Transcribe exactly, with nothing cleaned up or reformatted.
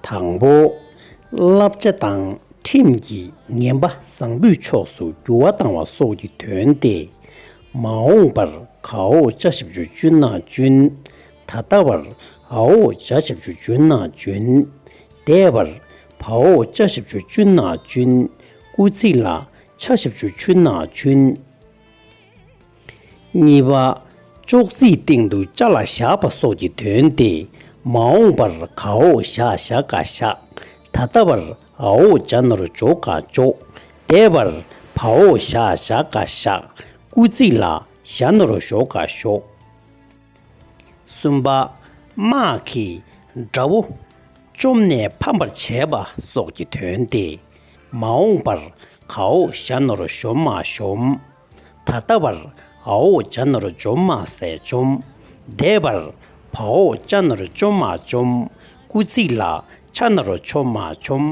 དང་པོ། བསླབ་བྱ་དང་ཁྲིམས་ཀྱིས་ངན་པ་བཟང་པོའི་ཕྱོགས་སུ་འགྱུར་བ་བཏང་བ་སོགས་ཀྱི་དོན་ཏེ། མ་འོངས་པར་གའོ་ཅ་ཞབས་ཀྱུ་ཅུ་ན་ཅུན། ད་ལྟ་བར་འའོ་ཇ་ཞབས་ཀྱུ་ཇུ་ན་ཇུན། འདས་པར་བའོ་ཅ་ཞབས་ཀྱུ་ཅུ་ན་ཅུན། སྐུལ་ཚིག་ལ་ཆ་ཞབས་ཀྱུ་ཆུ་ན་ཆུན། གཉིས་པ། ཅོག་ཙེའི་སྟེང་དུ་ཅ་ལག་བཞག་པ་སོགས་ཀྱི་དོན་ཏེ། མ་འོངས་པར་གའོ་ཞ་ཞ་ག་བཞག་ད་ལྟ་བར་འའོ་ཇ་ན་རོ་ཇོ་ག་ཇོག་འདས་པར་བའོ་ཞ་ཞ་ག་བཞག་སྐུལ་ཚིག་ལ་ཞ་ན་རོ་ཞོ་ག་ཞོག་གསུམ་པ། དམག་གིས་དགྲ་བོ་བཅོམ་ནས་ཕམ་པར་བྱས་པ་སོགས་ཀྱི་དོན་ཏེ། མ་འོངས་པར་གའོ་ཞ་ན་རོ་ཞོ་མ་ཞོམ། ད་ལྟ་བར་འའོ་ཇ་ན་རོ་ཇོ་མ་ཟས་འཇོམ། འདས་པར་བའོ་ཅ་ན་རོ་ཅོ་མ་ཅོམ། སྐུལ་ཚིག་ལ་ཆ་ན་རོ་ཆོ་མ་ཆོམ།